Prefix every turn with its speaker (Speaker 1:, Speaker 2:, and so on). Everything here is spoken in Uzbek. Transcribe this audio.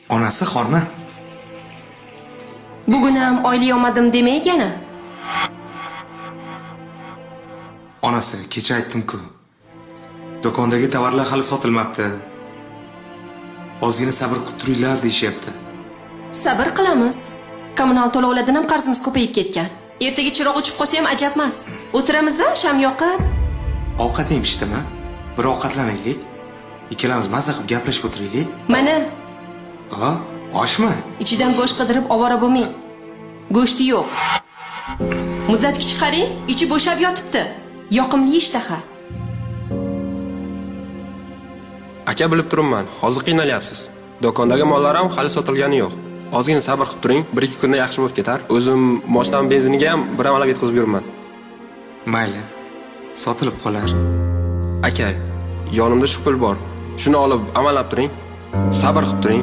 Speaker 1: Onasi xorma.
Speaker 2: Bugun ham oylik olmadim demay yana.
Speaker 1: Onasi, kecha aytdim-ku. Do'kondagi tovarlar hali sotilmabdi. Ozgina sabr qilib turinglar deyishyapti.
Speaker 2: Sabr qilamiz. Kommunal to'lovlardan ham qarzimiz ko'payib ketgan. Ertaga chiroq o'chib qolsa ham ajabmas. O'tiramiz a, sham yoqib.
Speaker 1: Ovqat ham pishdimi? Bir ovqatlanaylik. Ikkalamiz maza qilib gaplashib o'tiraylik.
Speaker 2: Mana
Speaker 1: A, oshmi?
Speaker 2: ichidan go'sht qidirib ovora bo'lmang. Go'shti yo'q. Muzlatgich qarang, ichi bo'shab yotibdi. Yoqimli ishtaha.
Speaker 3: Aka bilib turibman, hozir qiynalyapsiz. Do'kondagi mollar ham hali sotilgani yo'q. Ozgina sabr qilib turing, 1-2 kunda yaxshi bo'lib ketar. O'zim moshinam benziniga ham bir amalab yetkazib yuribman.
Speaker 1: Mayli. Sotilib qolar.
Speaker 3: Aka, yonimda shu pul bor. Shuni olib amallab turing. Sabr qilib turing.